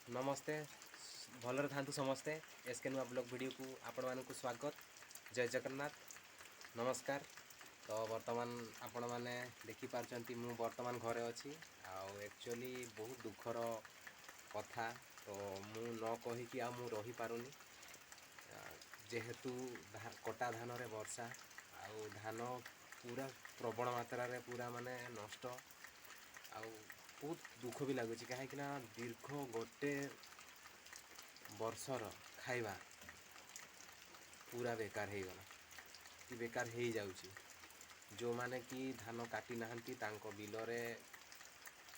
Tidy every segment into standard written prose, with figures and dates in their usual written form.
ନମସ୍ତେ, ଭଲରେ ଥାନ୍ତୁ ସମସ୍ତେ। ଏସ୍ କେ ନୂଆ ବ୍ଲଗ୍ ଭିଡ଼ିଓକୁ ଆପଣମାନଙ୍କୁ ସ୍ୱାଗତ। ଜୟ ଜଗନ୍ନାଥ, ନମସ୍କାର। ତ ବର୍ତ୍ତମାନ ଆପଣମାନେ ଦେଖିପାରୁଛନ୍ତି, ମୁଁ ବର୍ତ୍ତମାନ ଘରେ ଅଛି। ଆଉ ଆକ୍ଚୁଆଲି ବହୁତ ଦୁଃଖର କଥା, ତ ମୁଁ ନ କହିକି ଆଉ ମୁଁ ରହିପାରୁନି। ଯେହେତୁ କଟା ଧାନରେ ବର୍ଷା ଆଉ ଧାନ ପୁରା ପ୍ରବଳ ମାତ୍ରାରେ ପୁରା ମାନେ ନଷ୍ଟ। ଆଉ ବହୁତ ଦୁଃଖ ବି ଲାଗୁଛି, କାହିଁକିନା ଦୀର୍ଘ ଗୋଟେ ବର୍ଷର ଖାଇବା ପୁରା ବେକାର ହେଇଗଲା କି ବେକାର ହେଇଯାଉଛି। ଯେଉଁମାନେ କି ଧାନ କାଟି ନାହାନ୍ତି, ତାଙ୍କ ବିଲରେ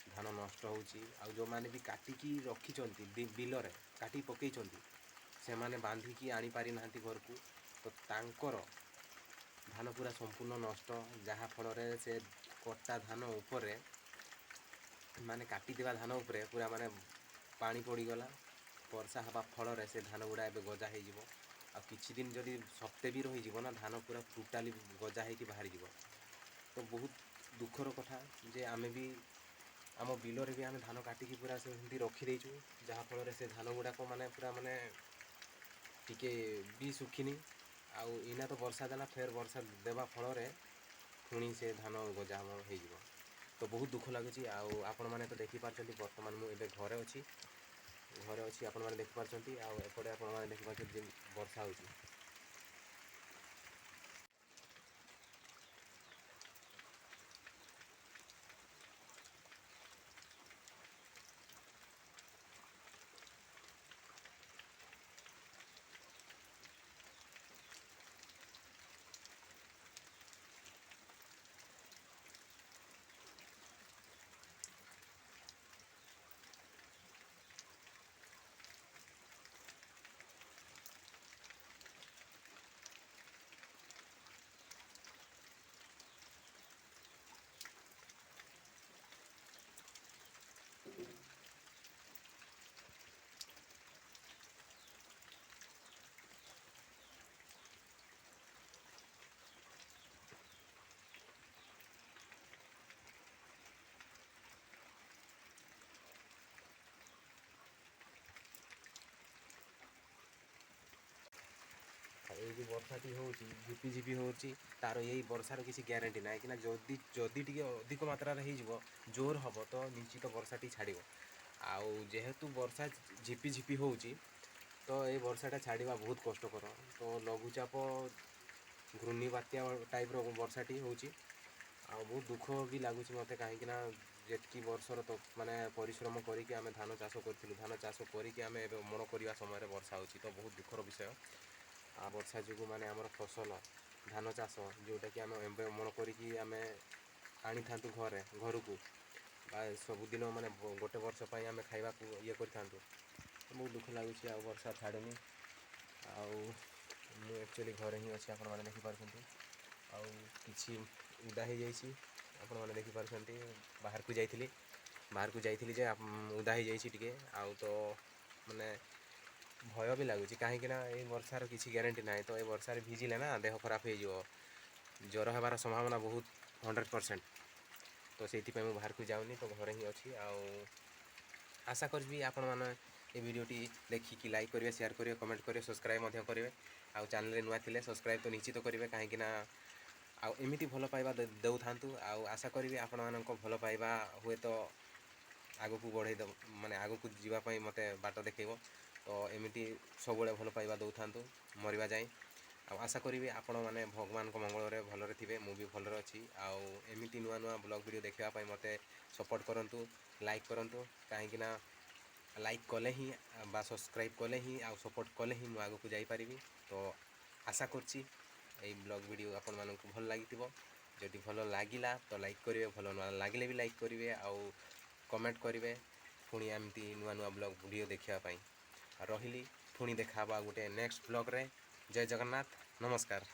ଧାନ ନଷ୍ଟ ହେଉଛି। ଆଉ ଯେଉଁମାନେ ବି କାଟିକି ରଖିଛନ୍ତି, ବିଲରେ କାଟି ପକେଇଛନ୍ତି, ସେମାନେ ବାନ୍ଧିକି ଆଣିପାରିନାହାନ୍ତି ଘରକୁ, ତ ତାଙ୍କର ଧାନ ପୁରା ସମ୍ପୂର୍ଣ୍ଣ ନଷ୍ଟ। ଯାହାଫଳରେ ସେ କଟା ଧାନ ଉପରେ, ମାନେ କାଟିଥିବା ଧାନ ଉପରେ ପୁରା ମାନେ ପାଣି ପଡ଼ିଗଲା। ବର୍ଷା ହେବା ଫଳରେ ସେ ଧାନ ଗୁଡ଼ା ଏବେ ଗଜା ହେଇଯିବ। ଆଉ କିଛି ଦିନ ଯଦି ସପ୍ତେ ବି ରହିଯିବ ନା, ଧାନ ପୁରା ଟୋଟାଲି ଗଜା ହେଇକି ବାହାରିଯିବ। ତ ବହୁତ ଦୁଃଖର କଥା ଯେ ଆମେ ବି ଆମ ବିଲରେ ବି ଆମେ ଧାନ କାଟିକି ପୁରା ସେମିତି ରଖିଦେଇଛୁ, ଯାହାଫଳରେ ସେ ଧାନ ଗୁଡ଼ାକ ମାନେ ପୁରା ମାନେ ଟିକେ ବି ଶୁଖିନି। ଆଉ ଏଇନା ତ ବର୍ଷା ଦେଲା, ଫେର ବର୍ଷା ଦେବା ଫଳରେ ପୁଣି ସେ ଧାନ ଗଜା ଆମର ହେଇଯିବ। ତ ବହୁତ ଦୁଃଖ ଲାଗୁଛି। ଆଉ ଆପଣମାନେ ତ ଦେଖିପାରୁଛନ୍ତି, ବର୍ତ୍ତମାନ ମୁଁ ଏବେ ଘରେ ଅଛି। ଘରେ ଅଛି, ଆପଣମାନେ ଦେଖିପାରୁଛନ୍ତି। ଆଉ ଏପଟେ ଆପଣମାନେ ଦେଖିପାରୁଛନ୍ତି ଯେ ବର୍ଷା ହେଉଛି। ଏଇ ଯେଉଁ ବର୍ଷାଟି ହେଉଛି, ଝିପି ଝିପି ହେଉଛି, ତାର ଏଇ ବର୍ଷାର କିଛି ଗ୍ୟାରେଣ୍ଟି ନାହିଁ କିନା। ଯଦି ଟିକେ ଅଧିକ ମାତ୍ରାରେ ହେଇଯିବ, ଜୋର ହେବ, ତ ନିଶ୍ଚିତ ବର୍ଷାଟି ଛାଡ଼ିବ। ଆଉ ଯେହେତୁ ବର୍ଷା ଝିପି ଝିପି ହେଉଛି, ତ ଏଇ ବର୍ଷାଟା ଛାଡ଼ିବା ବହୁତ କଷ୍ଟକର। ତ ଲଘୁଚାପ ଘୂର୍ଣ୍ଣି ବାତ୍ୟା ଟାଇପ୍ର ବର୍ଷାଟି ହେଉଛି। ଆଉ ବହୁତ ଦୁଃଖ ବି ଲାଗୁଛି ମୋତେ, କାହିଁକିନା ଯେତିକି ବର୍ଷର ତ ମାନେ ପରିଶ୍ରମ କରିକି ଆମେ ଧାନ ଚାଷ କରିଥିଲୁ, ଧାନ ଚାଷ କରିକି ଆମେ ଏବେ ଅମଳ କରିବା ସମୟରେ ବର୍ଷା ହେଉଛି, ତ ବହୁତ ଦୁଃଖର ବିଷୟ। ଆଉ ବର୍ଷା ଯୋଗୁଁ ମାନେ ଆମର ଫସଲ ଧାନ ଚାଷ, ଯେଉଁଟାକି ଆମେ ଏବେ ଅମଳ କରିକି ଆମେ ଆଣିଥାନ୍ତୁ ଘରକୁ ବା ସବୁଦିନ ମାନେ ଗୋଟେ ବର୍ଷ ପାଇଁ ଆମେ ଖାଇବାକୁ ଇଏ କରିଥାନ୍ତୁ। ବହୁତ ଦୁଃଖ ଲାଗୁଛି। ଆଉ ବର୍ଷା ଛାଡ଼ୁନି। ଆଉ ମୁଁ ଆକ୍ଚୁଆଲି ଘରେ ହିଁ ଅଛି, ଆପଣମାନେ ଦେଖିପାରୁଛନ୍ତି। ଆଉ କିଛି ଉଦା ହେଇଯାଇଛି, ଆପଣମାନେ ଦେଖିପାରୁଛନ୍ତି। ବାହାରକୁ ଯାଇଥିଲି ଯେ ଉଦା ହେଇଯାଇଛି ଟିକେ। ଆଉ ତ ମାନେ ଭୟ ବି ଲାଗୁଛି, କାହିଁକିନା ଏଇ ବର୍ଷାର କିଛି ଗ୍ୟାରେଣ୍ଟି ନାହିଁ। ତ ଏ ବର୍ଷାରେ ଭିଜିଲେ ନା ଦେହ ଖରାପ ହେଇଯିବ, ଜ୍ୱର ହେବାର ସମ୍ଭାବନା ବହୁତ 100%। ତ ସେଇଥିପାଇଁ ମୁଁ ବାହାରକୁ ଯାଉନି, ତ ଘରେ ହିଁ ଅଛି। ଆଉ ଆଶା କରିବି ଆପଣମାନେ ଏ ଭିଡ଼ିଓଟି ଦେଖିକି ଲାଇକ୍ କରିବେ, ସେୟାର କରିବେ, କମେଣ୍ଟ କରିବେ, ସବସ୍କ୍ରାଇବ୍ ମଧ୍ୟ କରିବେ। ଆଉ ଚ୍ୟାନେଲରେ ନୂଆ ଥିଲେ ସବସ୍କ୍ରାଇବ୍ ତ ନିଶ୍ଚିତ କରିବେ, କାହିଁକିନା ଆଉ ଏମିତି ଭଲ ପାଇବା ଦେଉଥାନ୍ତୁ। ଆଉ ଆଶା କରିବି ଆପଣମାନଙ୍କ ଭଲ ପାଇବା ହୁଏତ ଆଗକୁ ବଢ଼େଇ ଦେବ, ମାନେ ଆଗକୁ ଯିବା ପାଇଁ ମୋତେ ବାଟ ଦେଖେଇବ। ତ ଏମିତି ସବୁବେଳେ ଭଲ ପାଇବା ଦେଉଥାନ୍ତୁ ମରିବା ଯାଏଁ। ଆଉ ଆଶା କରିବି ଆପଣମାନେ ଭଗବାନଙ୍କ ମଙ୍ଗଳରେ ଭଲରେ ଥିବେ, ମୁଁ ବି ଭଲରେ ଅଛି। ଆଉ ଏମିତି ନୂଆ ନୂଆ ବ୍ଲଗ୍ ଭିଡ଼ିଓ ଦେଖିବା ପାଇଁ ମୋତେ ସପୋର୍ଟ କରନ୍ତୁ, ଲାଇକ୍ କରନ୍ତୁ, କାହିଁକିନା ଲାଇକ୍ କଲେ ହିଁ ବା ସବସ୍କ୍ରାଇବ୍ କଲେ ହିଁ ଆଉ ସପୋର୍ଟ କଲେ ହିଁ ମୁଁ ଆଗକୁ ଯାଇପାରିବି। ତ ଆଶା କରୁଛି ଏଇ ବ୍ଲଗ୍ ଭିଡ଼ିଓ ଆପଣମାନଙ୍କୁ ଭଲ ଲାଗିଥିବ। ଯଦି ଭଲ ଲାଗିଲା ତ ଲାଇକ୍ କରିବେ, ଭଲ ନ ଲାଗିଲେ ବି ଲାଇକ୍ କରିବେ ଆଉ କମେଣ୍ଟ କରିବେ ପୁଣି ଏମିତି ନୂଆ ନୂଆ ବ୍ଲଗ୍ ଭିଡ଼ିଓ ଦେଖିବା ପାଇଁ। ରହିଲି, ପୁଣି ଦେଖା ହେବ ଆଉ ଗୋଟେ ନେକ୍ସଟ ବ୍ଲଗ୍ରେ। ଜୟ ଜଗନ୍ନାଥ, ନମସ୍କାର।